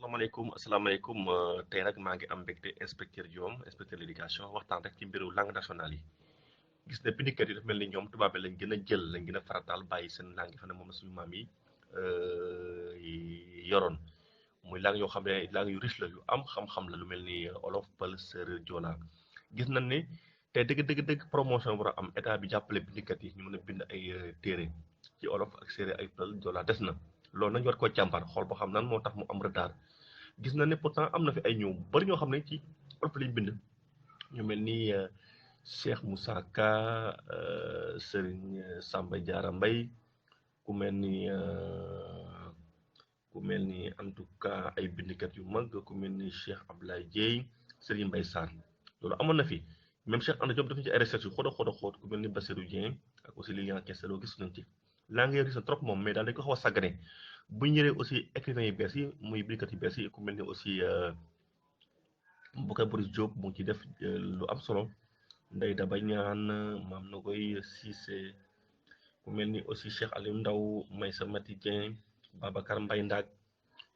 asalaamaaleykum tey nag maa ngi am mbégte inspecteur Diome inspecteur de l'éducation waxtaan rek ci mbiru langue nationale yi gis ne bindikat yi dafa mel ni ñoom tubaab bi lañ gën a jël lañ gën a farataal bàyyi seen langue yi xam ne moom la suñu maam yi yoroon muy langue yoo xam ne langue yu riche la yu am xam-xam la lu mel ni olof pël séeréer joola gis nañ ne tey dëgg promotion war a am état bi jàppale bindikat yi ñu mën a bind ay téere ci olof ak séeréer ay pël joola des na loolu nañ war koo càmbar xool boo xam nan moo tax mu am retard gis na ne pourtant am na fi ay ñëw bari ñoo xam ne ci olof lañ bind ñu mel ni Cheikh Moussa Ka Serigne Samba Diarra Mbaye ku mel ni en tout cas ay bindkat yu mag ku mel ni Cheikh Abdoulaye Dieye Serigne Mbaye Sarr loolu amoon na fi même Cheikh Anta Diop def ci ay recherche yu xóot ku mel ni Bassirou Dieng ak aussi Lilian Kesselo gis nañ ci laa ngi gis na trop moom mais daal dañ ko xaw a sàggane bu ñu ñëwee aussi écrivain yu bees yi muy bindkat yu bees yi ku mel ni aussi Boubacar Boris Diop mu ngi ci def lu am solo Ndeye Daba Niane Mame Nogoy Cissé ku mel ni aussi Cheikh Aliou Ndaw Maysa Mati Dieng Babacar Mbaye Ndak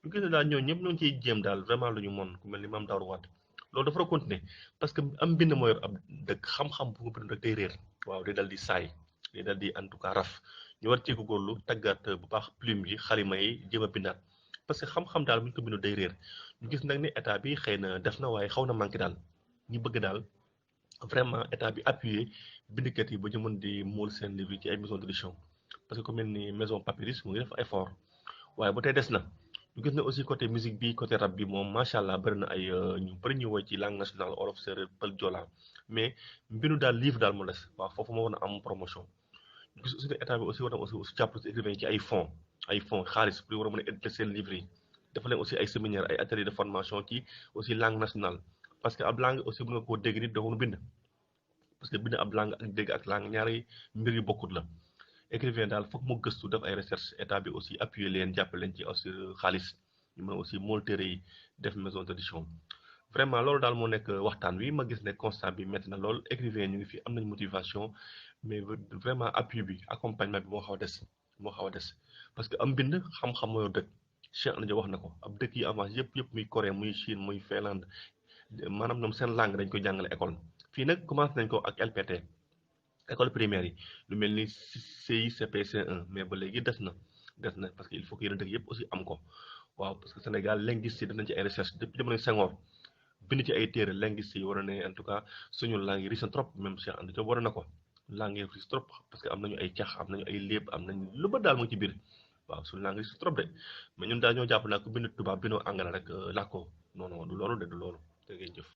ñu gis ne daal ñooñu ñëpp ñoo ngi ciy jéem daal vraiment lu ñu mën ku mel ni Mame Daour Wade loolu dafa war a continuer parce que am mbind moo yor ab dëkk xam-xam bu nga bind rek day réer waaw day dal di saay day dal di en tout cas raf ñu war cee góorlu tàggat bu baax plume yi xalima yi jéem a bindaat parce que xam-xam daal bu ñu ko bindu day réer ñu gis nag ni état bi xëy na def na waaye xaw na manqué daal ñu bëgg daal vraiment état bi appuyer bindkat yi ba ñu mën di mool seen livre ci ay maison d'édition parce que ku mel ni maison Papyrus mu ngi def effort waaye ba tey des na ñu gis ne aussi côté musique bi côté rap bi moom macha allah bëri na ay ñu bëri ñu woy ci langue nationale olof séeréer pël joola mais mbindu daal livre daal mu des waaw foofu moo war a am promotion ñu gis aussi ne état bi aussi war na aussi jàppale si écrivain ci ay fonds xaalis pour war a mën a éditer seen livre yi dafa leen aussi ay séminaire ay atelier de formation ci aussi langue nationale parce que ab langue aussi mën nga koo dégg nit doo ko bind parce que bind ab langue ak dégg ak langue ñaari mbir yu bokkut la écrivain daal foog mu gëstu def ay recherche état bi aussi appuyer leen jàppale leen ci aussi xaalis ñu mën aussi mool téere yi def maison d'édition vraiment loolu daal moo nekk waxtaan wi ma gis ne constat bi métti na lool écrivain ñu ngi fi am nañ motivation mais vraiment appui bi accompagnement bi moo xaw a des parce que am bind xam-xam mooy dëkk Cheikh Anta Diop wax na ko ab dëkk yi avance yëpp muy Corée muy Chine muy Finlande maanaam ñoom seen langue dañ koy jàngale école fii nag commencé nañ ko ak LPT école primaire yi lu mel ni CI CP C1 mais ba léegi des na parce que il faut que yeneen dëkk yëpp aussi am ko waaw parce que Sénégal linguiste yi def nañ ci ay recherche depuis jamono Senghor bind ci ay téere linguiste yi war a ne en tout cas suñu langue yi riche na trop même Cheikh Anta Diop war na ko langue yi riche trop parce que am nañu ay cax am nañu ay léeb am nañu lu ba daal mu ci biir waaw suñu langue riche trop de mais ñun daal ñoo jàpp naa ko bind tubaab bindoo anglais rek làkkoo non du loolu de du loolu. jërë ngeen jëf.